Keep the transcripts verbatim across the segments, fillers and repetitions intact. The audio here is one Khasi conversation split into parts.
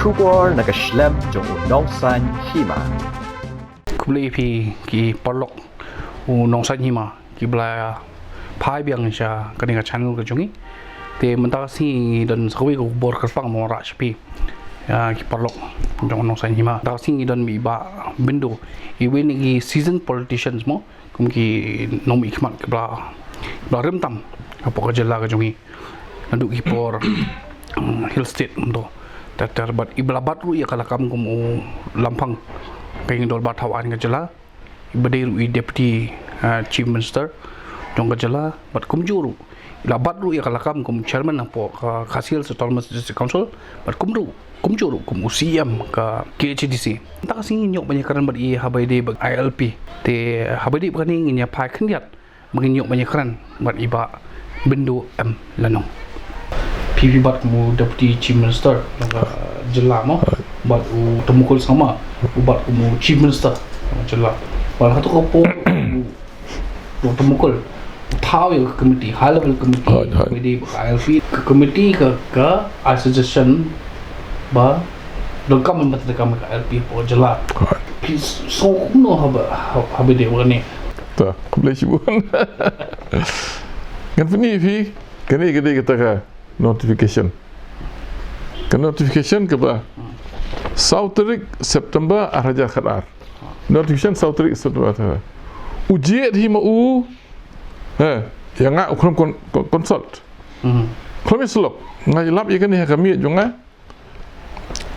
Khubor na ka shlem jong u Nongsaiñ Hima. Khublei ïa phi ki paralok u Nongsaiñ Hima kiba la phai biang sha kane ka channel ka jong ngi. Te mynta ka sngi ngi don sa kawei ka khubor kyrpang ban wanrah sha phi, ïa ki paralok jong u Nongsaiñ Hima. Mynta ka sngi ngi don bad i Bah Bindo, iwei na ki seasoned politicians mo, kum ki nongmihkhmat kiba la, kiba la rim tam hapoh ka jylla ka jong ngi. Naduh ki por, mm, Hill State kumto. Ter ter bad i ba la bat ruh ïa ka lakam kum u Lamphang ka ïing dorbar thaw aiñ ka jylla. I ba dei ruh i Deputy, ah, Chief Minister jong ka jylla, bad kumjuh ruh i la bat ruh ïa ka lakam kum Chairman hapoh ka Khasi Hills Autonomous District Council, bad kumjuh, kumjuh ruh kum u C E M ka K H A D C. Mynta ka sngi ngin ïoh ban ïakren bad i haba ïadei bad I L P. Te haba ïadei bad kane ngin ïa phai khyndiat ba ngin ïoh ban ïakren bad i Bah Bindo M Lanong. Phi phi bat kum u Deputy Chief Minister jong ka jylla mo, bad u Tymukul Sangma u bat kum u Chief Minister jong ka jylla. Bad ha kato ka por u, u Tymukul u thaw ïa ka committee, high level committee, hooid, hooid, committee ka I L P, ka committee ka, ka ai suggestion ba donkam ban pyndonkam ka I L P hapoh ka jylla. Hooid. Phi sngew kumno haba, ha-, haba ïadei bad kane? Ta, khublei shibun. Ngan pyni ïa phi, kane ka dei kata ka notification. Ka notification kaba saw tarik September ar hajar khatar. Notification saw tarik September ar hajar khatar. U jied hi ma u, eh, ïa nga u khlem con-, con-, consult. Mhm. Khlem ïa syllok. Nga ïalap ïa kane ha ka miej jong nga.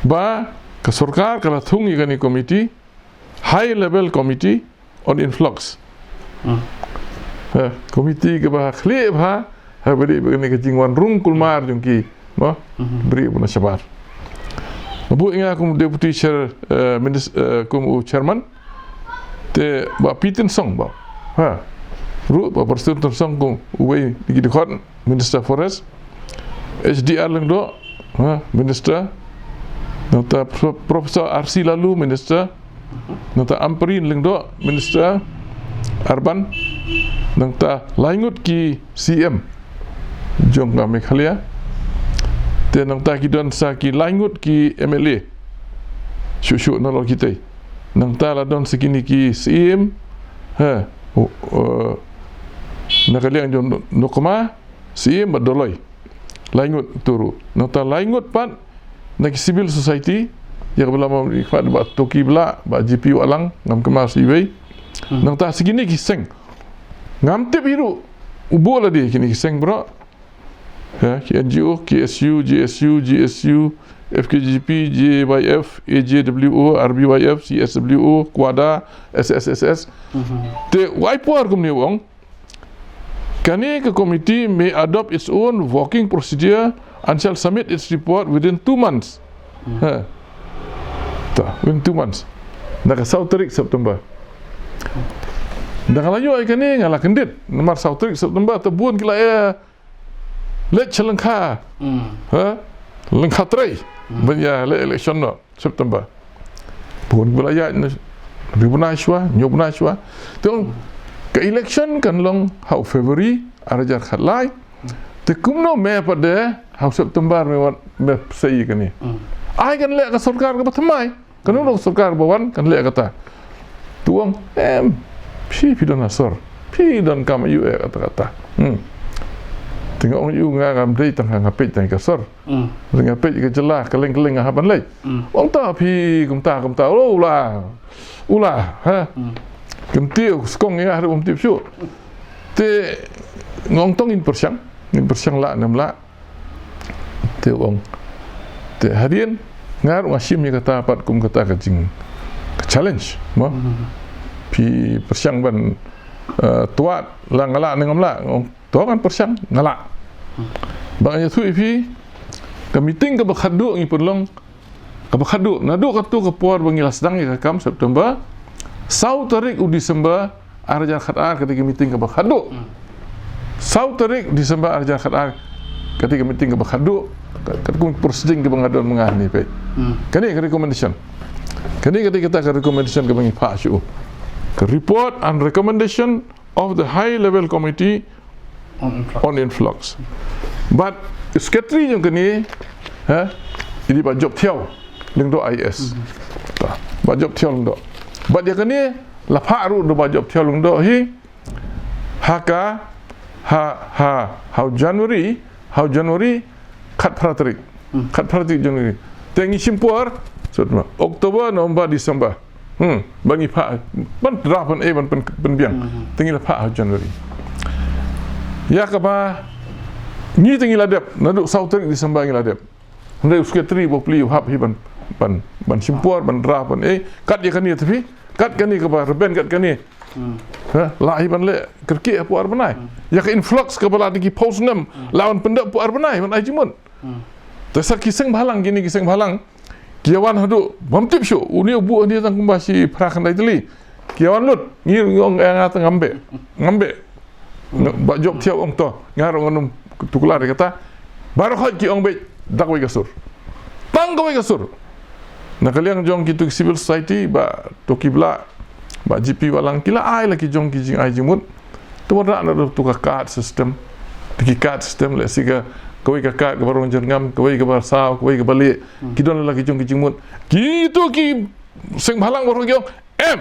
Ba ka sorkar ka la thung ïa kane committee, high level committee on influx. Hmm. Ha, committee kaba khlieh bha, ha, ba dei ba kane ka jingwan rung kulmar jong ki, mo? Mhm. Briew ba na shabar. Ba buh ïa nga kum deputy chair, eh, minis-, eh, kum u chairman. Te Bah P Tynshong ba. Ha. Ruh Bah Prestone Tynsong kum uwei na ki dkhot. Minister Forest, H D R Lyngdoh, ha, Minister, nangta Pro-, Professor R C Laloo, Minister, nangta Ampareen Lyngdoh, Minister Urban, nangta lai ngut ki C M jong ka Meghalaya, te nangta ki don sa ki lai ngut ki M L A, shuh shuh nalor kitei, nangta la don sa kine ki C M, ha, o, o, na ka liang jong Nokma, Syiem bad Doloi. Lai ngut tu ruh. Nangta lai ngut pat na ki civil society, ïa kaba la mih khmat Bah Toki Blah, Bah J P Wahlang, ngam kynmaw sa iwei. Hmm. Nangta sa kine ki seng. Ngam tip hi ruh u buh lade kine ki seng baroh. Ïa, ki N G O, K S U, J S U, G S U, F K G P, J Y F, A J W O, R B Y F, C S W O, KWADA, S S S S. Mhm. Te wai por kumne u ong. Kane ka committee may adopt its own working procedure and shall submit its report within two months. Hmm. Ha. Ta, within two months. Na ka saw tarik September. Da nga la ïoh ïa kane nga la kyndit. Namar saw tarik September te bun ki la ïa leit sha lyngkha. Hmm. Ha? Lyngkha trei. Hmm. Ban ïa leh election noh. September. Bun ba la ïaid na, hynriew bnai shuwa, hynñiew bnai shuwa. Te ong, ka election kan long ha u February, ar hajar khatlai. Te kumno me pat de, ha u September me wan, me sei kane. Hmm. Ai kan leh ka sorkar kaba thymmai. Kan long sorkar ba wan, kan leh kata. Te u ong, em, phi, phi don ha sor. Phi donkam ïa u eh kata kata. Hmm. Te nga ong ïa u nga ngam dei tang ha nga peit tang ka sor. Hmm. Nga peit ka jylla, kylleng kylleng nga hap ban leit. Hmm. Ong ta phi kumta kumta, u la. U la, ha. Hmm. Kumta u skong ïa nga hynriew bym tip shuh. Te nga ong to ngin pyrshang, ngin pyrshang lah ne em lah. Te u ong. Te hadien nga ruh nga shim ïa kata pat kum kata ka jing, ka challenge, mo. Hmm. Phi pyrshang ban, eh, twad la nga lah ne ngam lah. Nga ong to ngan pyrshang, nga lah. Hmm. Ba nga ïathuh ïa phi, ka meeting kaba khatduh ngi pynlong, kaba khatduh, naduh kato ka por ba ngi la sdang ïa ka kam September, saw tarik u December, ar hajar khatar, kata ka meeting kaba khatduh. Hmm. Saw tarik December ar hajar khatar, kata ka meeting kaba khatduh, ka, kata kum proceeding kaba nga don ma nga hangne peit. Hmm. Kane ka recommendation. Kane kata kata ka recommendation kaba ngi phah sha u. Ka report and recommendation of the high level committee on influx. On influx. But secretary jong kane, ha, i dei Bah Job Thiaw. Lyngdoh I A S. Bah Jop Thiaw Lyngdoh. Bad ïa kane la phah ruh da Bah Jop Thiaw Lyngdoh hi ha ka, ha, ha, ha u January, ha u January, khatphra tarik. Khatphra tarik January. Te ngi shim por, sut ma, October, November, December. Hmm, ba ngi phah, ban draft ban, eh, ban pyn-, pynbiang. Te ngi la phah ha u January. Ïa kaba ngi te ngi la dep, naduh saw tarik December ngi la dep. Hynrei u secretary bapli u hap hi ban, ban, ban shim por, ban draft, ban, eh, kat ïa kane te phi, kat kane kaba rben, kat kane. Ha, la hi ban leh kyrkieh hapoh ar bnai. Ïa ka influx kaba la da ki phew snem, la wan pyndep hapoh ar bnai, ban ai jingmut. Te sa ki seng bhalang, kine ki seng bhalang ki ïa wan haduh bym tip shuh, une u buh hangne tang kumba shi phra khyndai tylli. Ki ïa wan lut, ngi ruh ngi ong, eh, nga tang ngam beh. Ngam beh. Bah Jop Thiaw ong to, nga ruh ngan ym tuklar ïa kata. Baroh khoit ki ong beit da kawei ka sur. Tang kawei ka sur. Na ka liang jong kitu ki civil society, Bah Toki Blah, Bah G P Wahlang, ki la ai la ki jong ki jingai jingmut. Te wanrah naduh tu ka card system. Te ki card system, lehse ka, kawei ka card kaba rong jyrngam, kawei kaba saw, kawei kaba lieh. Ki don la ki jong ki jingmut. Kitu ki seng bhalang baroh ki ong, em.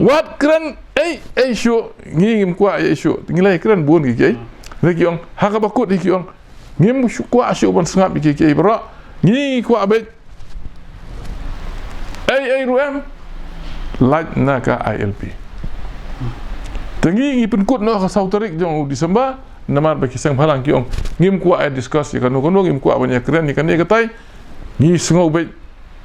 Wat kren ei ei shuh, ngi ngim kwah ei ei shuh. Ngi la kren bun kiei kiei. Te ki ong, ha kaba kut ki ong, ngim shu kwah shuh ban sngap ïa kiei kiei baroh. Ngi kwah beit ei ei ruh em, lait na ka I L P. Te ngi, ngi pynkut noh ka saw tarik jong u December, namar ba ki seng bhalang ki ong, ngim kwah ai discuss ïa kano kano, ngim kwah ban ïa kren ïa kane katai. Ngi sngew beit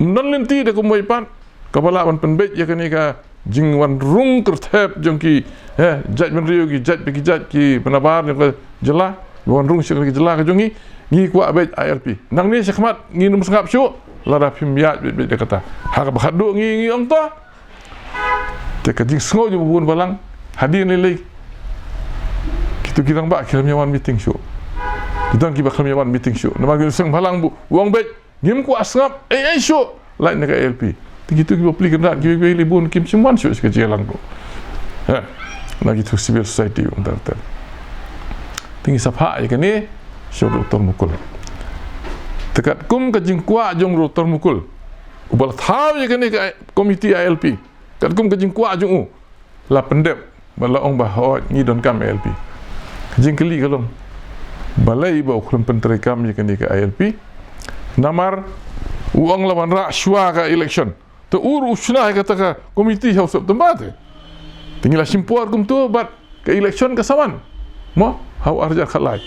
ym don lynti da kumwei pat kaba lah ban pynbeit ïa kane ka jingwan rung kyrthep jong ki, eh, jaitbynriew, ki jait pa ki jait, ki bynnabar jong ka jylla, wan rung sha ka jylla ka jong ngi. Ngi kwah beit I L P. Nangne shakhmat ngin ym sngap shuh lada phim ïaid beit beit ïa kata. Ha kaba khatduh ngi, ngi ong to. Te ka jingsngew jong u bun balang, hadien lei lei kitu ki rangbah kim ïa wan meeting shuh. Ki don kiba kim ïa wan meeting shuh. Namar ki seng bhalang bun u ong beit, ngim kwah sngap ei ei shuh, lait na ka I L P. Te kitu kiba plie kynrad, kiba plie bun kim shym wan shuh sha ka jingïalang ruh. Ha, na kitu civil society, ong tar tar. Te ngi sa phah ïa kane sha u Doctor Mukul. Te katkum ka jingkwah jong u Doctor Mukul, uba la thaw ïa kane ka committee I L P, katkum ka jingkwah jong u, la pyndep, ba la ong ba hooid ngi donkam I L P. Ka jingkylli ka long, balei ba u khlem pyntreikam ïa kane ka I L P? Namar u ong la wanrah shuwa ka election. Te u ruh u shna ïa kata ka committee ha u September te. Te ngi la shim por kumto bad ka election ka sa wan, mo, ha u ar hajar khatlai.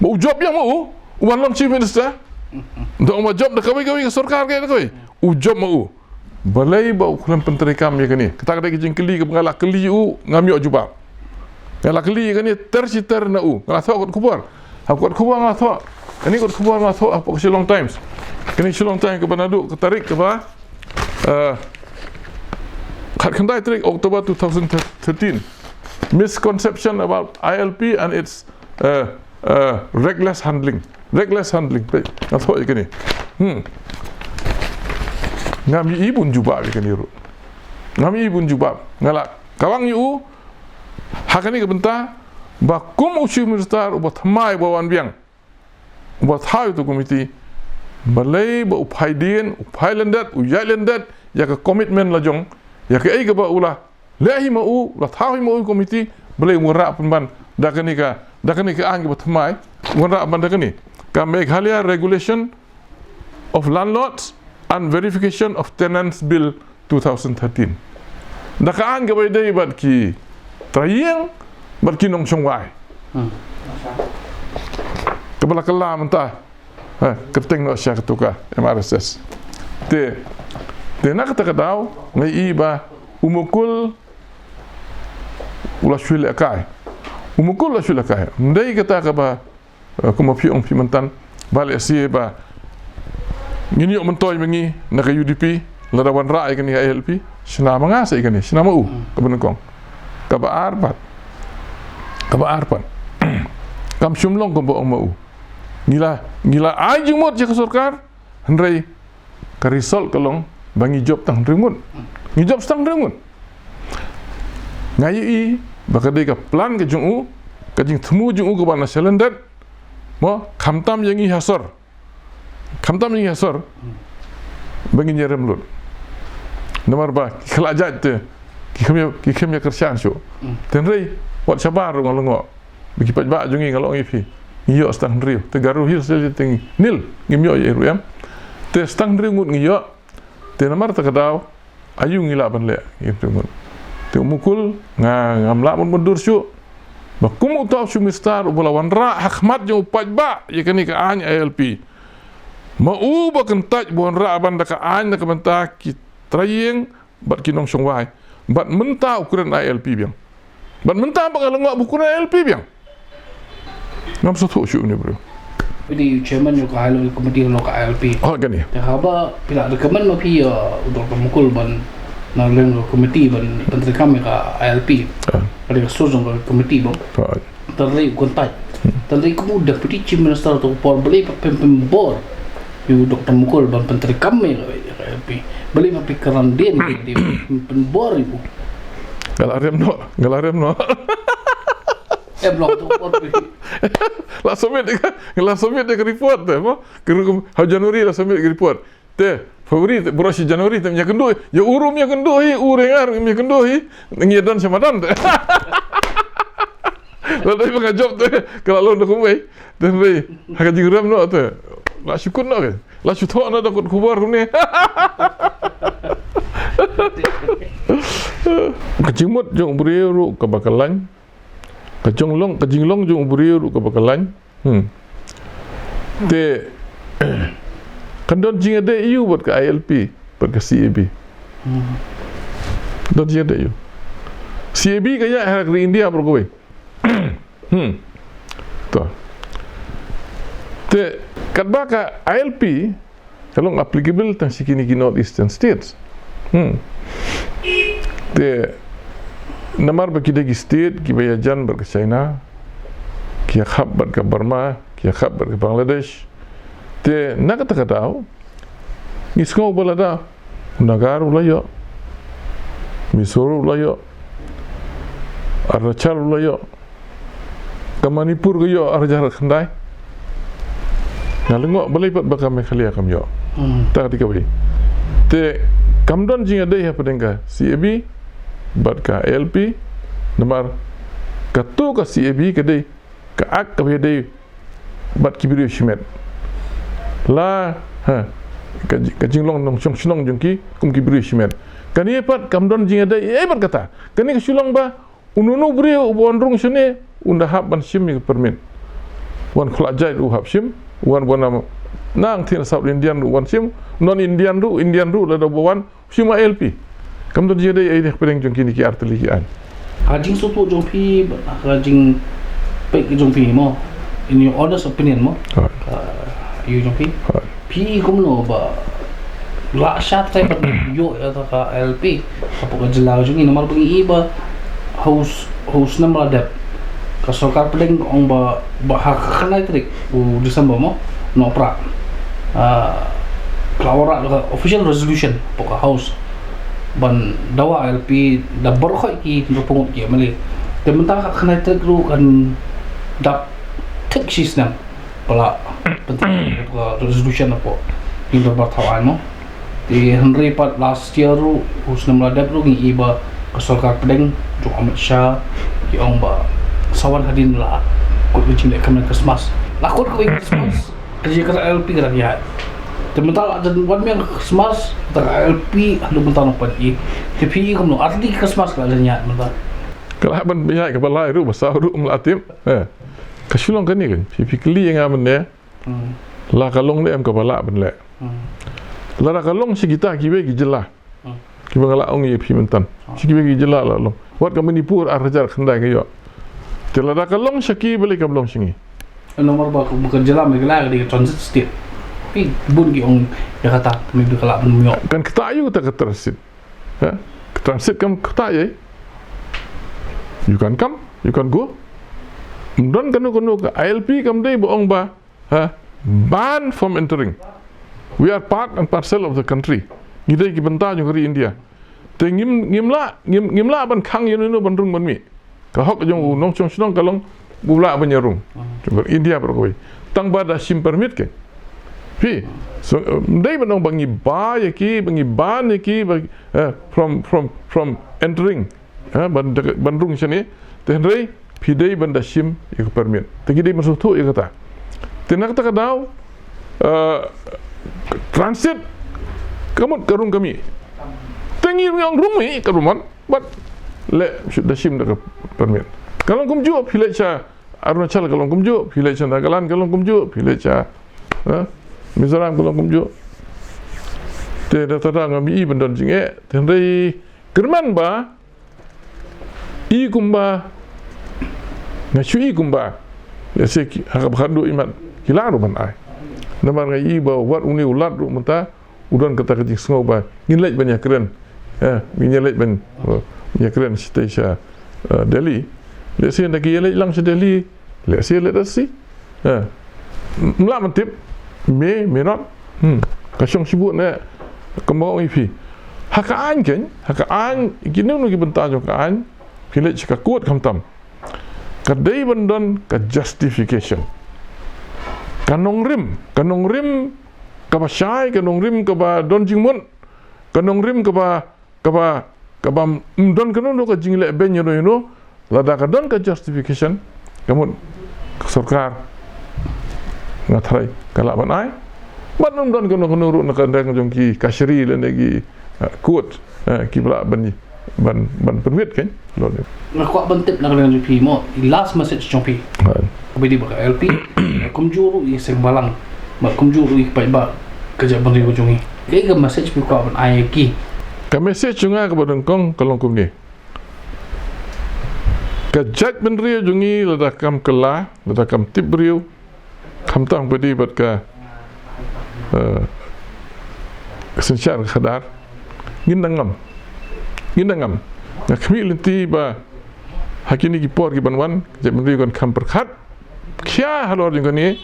Ba u jop ïa ma u, u wan long chief minister. Da ong ba jop da kawei kawei ka sorkar, ka da kawei, u jop ma u. Balei ba u khlem pyntreikam ïa kane? Kata ka dei ka jingkylli kaba nga la kylli u, ngam ïoh jubab. Nga la kylli ïa kane ter shi ter na u. Nga la thoh kot khubor. Ha kot khubor nga la thoh. Kane kot khubor nga la thoh ha Shillong Times. Kane Shillong Times kaba naduh ka tarik kaba, eh, khatkhyndai tarik October two thousand thirteen. Misconception about I L P and its, eh, eh, reckless handling. Reckless handling. Peit, nga thoh ïa kane. Hmm. Ngam ïohi ban jubab ïa kane ruh. Ngam ïohi ban jubab. Nga la kawang ïa u ha kane ka bynta ba kum u chief minister uba thymmai ba wan biang, uba thaw ïa utu u committee, balei ba u phai dien, u phai lyndet, u ïaid lyndet ïa ka commitment la jong, ïa kaei kaba u la leh hi ma u, la thaw hi ma u committee, balei um wanrah pynban da kane ka, da kane ka aiñ kaba thymmai, wanrah pynban da kane ka Meghalaya Regulation of Landlords and Verification of Tenants Bill two thousand thirteen. Da ka aiñ kaba ïadei bad ki trai ïing bad ki nongshong wai. Hmm. Kaba la kylla mynta, ha, kyrteng noh sha katu ka M R S S. Te, te na kata ka daw nga ïohi ba u Mukul u la shu lehkai. U Mukul u la shu lehkai. Ym dei kata kaba, eh, kumba phi ong phi mynta, ba lehse ba ngin ïoh myntoi ma ngi na ka U D P lada wanrah ïa kane ka I L P. Shna ma nga sa ïa kane, shna ma u, hmm, kaba nyngkong. Kaba ar pat, kaba ar pat, kam shym long kumba ong ma u. Ngi la, ngi la ai jingmut ïa ka sorkar, hynrei ka result ka long ba ngi jop tang hynriew ngut. Ngi jop tang hynriew ngut. Nga ïohi ba ka dei ka plan ka jong u, ka jingthmu jong u kaba na shalyndet, mo, khamtam ïa ngi ha sor. Khamtam ïa ngi ha sor. ba ngin ïarem lut. Namar ba ki khlajait te ki kham ïa, ki kham ïa kyrshan shuh. Te hynrei wat shabar ruh nga la ong ba ki paidbah jong ngi, nga la ong ïa phi, ngi ïoh sa tang hynriew. Te Garo Hills te ngi nil, ngim ïoh ïa ruh em. Te sa tang hynriew ngut ngi ïoh. Te namar kata ka daw, aïu ngi lah ban leh, ngi pynmut. Te u Mukul, nga, ngam lah ban mutdur shuh ba kum uta u Chief Minister uba la wanrah ha khmat jong u paidbah ïa kane ka aiñ I L P, ma u ba kyntait ba wanrah ban da ka aiñ na ka bynta ki trai ïing bad ki nongshong wai. Bad mynta u kren I L P biang. Bad mynta ba ka la ngoh ba u kren I L P biang. Ngam sngewthuh shuh ïa une u briew. Phi dei u chairman jong ka High Level Committee halor ka I L P. Oh, kane. Te haba phi la recommend ma phi, uh, u Doctor Mukul ban na liang ka committee ban pyntreikam ïa ka I L P. Ah. Ka dei ka sur jong ka committee ba. Ah. Te hynrei u kyntait. Te hynrei kum u Deputy Chief Minister, to ka por balei pat phim pynbor ïa u Doctor Mukul ban pyntreikam ïa ka I L P? Balei pat phi kren dien, balei phim pynbor ïa u? Nga la rem noh, nga la rem noh. Em, long to ka por phi. La submit ka, la submit ka report te mo. Ka rukom ha January la submit ka report. Te February te, baroh shi January te ym ïakynduh. Ïa u ruh ym ïakynduh hi, u Rengah ruh ym ïakynduh hi. Ngi ïa don sha madan te. Lada ïa nga jop te ka la long da kumwei. Te hynrei ha ka jingrem noh te, la shu kut noh ka, la shu thoh noh da kot khubor kumne. Ka jingmut jong u briew ruh kaba ka lain. Ka jinglong, ka jinglong jong u briew ruh kaba ka lain. Hmm. Te kan don jingïadei aiu bad ka I L P bad ka C A B? Hmm. Don jingïadei aiu? C A B ka ïaid ha ka ri India baroh kawei. Hmm. To. Te katba ka I L P ka long applicable tang sha kine ki North Eastern States. Hmm. Te namar ba ki dei ki state kiba ïajan bad ka China, ki ïakhap bad ka Burma, ki ïakhap bad ka Bangladesh. Te na kata ka daw ngi sngew ba lada u Naga ruh la ïoh, Mizo ruh la ïoh, Arunachal ruh la ïoh, ka Manipur ka ïoh ar hajar khyndai. Nga la ong balei pat ba ka Meghalaya kam ïoh? Hmm. Ta ka dei kawei. Te kam don jingïadei hapdeng ka C A B bad ka I L P. Namar katu ka C A B ka dei ka act kaba ïadei bad ki briew shimet. La, ha, ka, ka jinglong nongshong shnong jong ki kum ki briew shimet. Kane pat kam don jingïadei ei bad kata. Kane ka shu long ba uno uno u briew uba wan rung shane un da hap ban shim ïa ka permit. Wan khlajait u hap shim, wan, wan nang, nangta na South Indian ruh wan shim, non Indian ruh, Indian ruh, lada ba wan shim I L P. Kam don jingïadei ei hapdeng jong kine ki artylli ki aiñ. Ha jingsngewthuh jong phi, ha jingpeit jong phi mo, in your honest opinion mo, ha, ka ïoh jong phi, ha, phi kumno ba la shah trai ban ïoh ïa ka I L P hapoh ka jylla ka jong ngi, namar ba ngi i ba ha u s-, ha u snem ba la dep ka sorkar pdeng ka ong ba, ba ha ka khyndai tarik u December mo, Nohprah, ah, ka la wanrah ka official resolution hapoh ka House ban dawa I L P da baroh ki hynriewphew ngut ki M L A. Te mynta ka khyndai tarik ruh kan dap thik shi snem ba la pyntrei ka resolution hapoh ki dorbar thaw aiñ mo. Te hynrei pat last year ruh, u snem la dep ruh ngi i ba ka sorkar pdeng jong Amit Shah ki ong ba sa wan hadien la kut ka jingleh kham Christmas. La kut ka Christmas, ka jingïakynrah I L P ka dang ïaid. Te mynta la jan wan biang Christmas, te ka I L P haduh mynta nang pat i. Te phi i kumno, artylli ki Christmas ka la jan ïaid mynta. Ka la ban ïaid kaba lai ruh, ba saw ruh ym lah tip. Eh. Ka shu long kane kan, phi, phi kylli ïa nga mynne. Hmm. La ka long ne em kaba lah ban leh. Hmm. Lada ka long sha kita kiwei ki jylla, hmm, kiba nga la ong ïa phi myntan, ah, sha kiwei ki jylla la long. Wat ka Manipur ar hajar khyndai ka ïoh. Te lada ka long sha ki, balei kam long sha ngi? Namar ba ka, ka jylla Meghalaya ka dei ka transit state. Phi, bun ki ong ïa kata, maybe ka lah ban ïoh. Kan kata ïa kata ka transit. Ha? Ka transit kam kata ïa. You can come, you can go. Ym don kano kano ka I L P kam dei ba ong ba, ha, ban from entering. We are part and parcel of the country. Ngi dei ki bynta jong ka ri India. Te ngim, ngim lah, ngim, ngim lah ban khang ïa uno uno ban rung ban mih. Ka hok jong u nongshong shnong ka long u lah ban ïa rung. Hmm. Jong ka India baroh kawei. Tang ba da shim permit ke. Phi, so, eh, ym dei ban ong ba ngi bai ïa ki, ba ngi ban ïa ki, ba, eh, from, from, from entering, eh, ban, ban rung shane, te hynrei phi dei ban da shim ïa ka permit. Te ki dei ban sngewthuh ïa kata. Te na kata ka daw, eh, transit, ka mut ka rung ka mih. Te ngi ong rung mih, ka rung mih, but leh, da shim da ka permit. Ka long kumjuh, phi leit sha Arunachal ka long kumjuh, phi leit sha Nagaland ka long kumjuh, phi leit sha, eh, Mizoram ka long kumjuh. Te da, da, da ngam i ban don jingeh, te hynrei kyrmen ba i kumba, nga shu i kumba, lehse ki, ha kaba khadduh i mat, ki lah ruh ban ai. Namar nga i ba wat une u Lat ruh mynta u don kata ka jingsngew ba ngin leit ban ïakren. Eh, ngin ïaleit ban, eh, ïakren shatei sha, eh, Delhi. Lehse ynda ki ïaleit lang sha Delhi, lehse, let us see. Eh, ym lah ban tip, may, may not. Hmm. Ka shong shibun ne, kumba ong ïa phi. Ha ka aiñ keiñ, ha ka aiñ, kino kino ki bynta jong ka aiñ, phi leit sha ka court khamtam. Ka dei ban don ka justification. Ka nongrim, ka nongrim kaba shai, ka nongrim kaba don jingmut, ka nongrim kaba, kaba, kaba ym don kano kano ka jingleh beiñ ïano ïano, lada ka don ka justification, ka mut ka sorkar, nga tharai ka lah ban ai. Bad ym don kano kano ruh na ka liang jong ki kashari lane ki, eh, court, eh, kiba lah ban, ban, ban pynwit keiñ. Nga kwah ban tip na ka liang jong phi mo, i last message jong phi. Kaba ïadei bad ka I L P, kumjuh ruh ïa ki seng bhalang, bad kumjuh ruh ïa ki paidbah ka jaitbynriew jong ngi. Kaei ka message phi kwah ban ai ïa ki? Ka message jong nga kaba nyngkong ka long kumne. Ka jaitbynriew jong ngi lada kam kylla, lada kam tip briew, khamtam ba dei bad ka, eh, ka synshar ka khadar, ngin da ngam. Ngin da ngam. Nga khmih lynti ba ha kine ki por ki ban wan, ka jaitbynriew kan kham pyrkhat khia halor jong kane,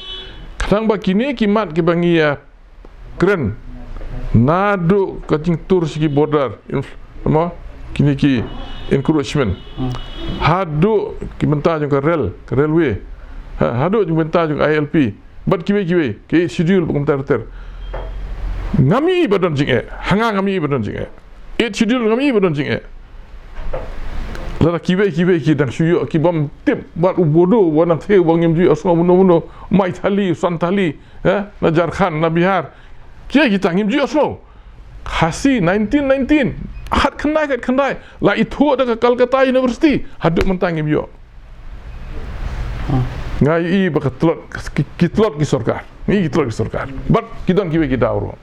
khnang ba kine ki mat kiba ngi ïa kren naduh ka jingtur sha ki border, inf-, mo, kine ki encroachment. Hmm. Haduh ki bynta jong ka rel, ka railway. Ha, haduh ki bynta jong ka I L P. Bad kiwei kiwei, ka Eighth Schedule bad kumta ter ter. Ngam i ba don jingeh, ha nga ngam i ba don jingeh. Eighth Schedule ngam i ba don jingeh. Lada kiwei kiwei ki dang shu ïoh ki bym tip, wat u Bodo, wat nangta, wat ngim ju ïohsngew, mano mano, Maithili, Santali, eh, na Jharkhand, na Bihar. Kiei kita ngim ju ïohsngew. Khasi nineteen nineteen, khatkhyndai khatkhyndai, la ithuh da ka Calcutta University, haduh mynta ngim ïoh. Hmm. Nga i ba ka tlot, ki, ki tlot ki sorkar. Ngi ki tlot ki sorkar. Bad ki don kiwei ki daw ruh.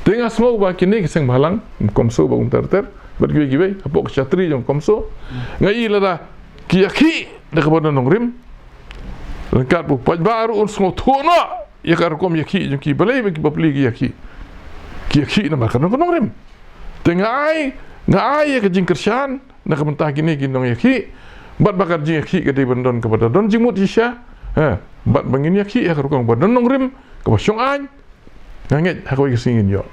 Te nga sngew ba kine ki seng bhalang, CoMSO bad kumta ter ter, bad kiwei kiwei, hapoh ka shatri jong CoMSO. Nga i lada ki ïakhih da kaba don nongrim, ryngkat bad u paidbah ruh un sngewthuh noh ïa ka rukom ïakhih jong ki, balei ba ki bapli ki ïakhih. Ki ïakhih namar ka don ka nongrim. Te nga ai, nga ai ïa ka jingkyrshan na ka bynta kine ki nongïakhih, bad ba ka jingïakhih ka dei ban don kaba da don jingmut shisha. Ha, bad ba ngin ïakhih ïa ka rukom ba don nongrim, kaba shong aiñ. Nga ngeit ha kawei ka sngi ngin ïoh.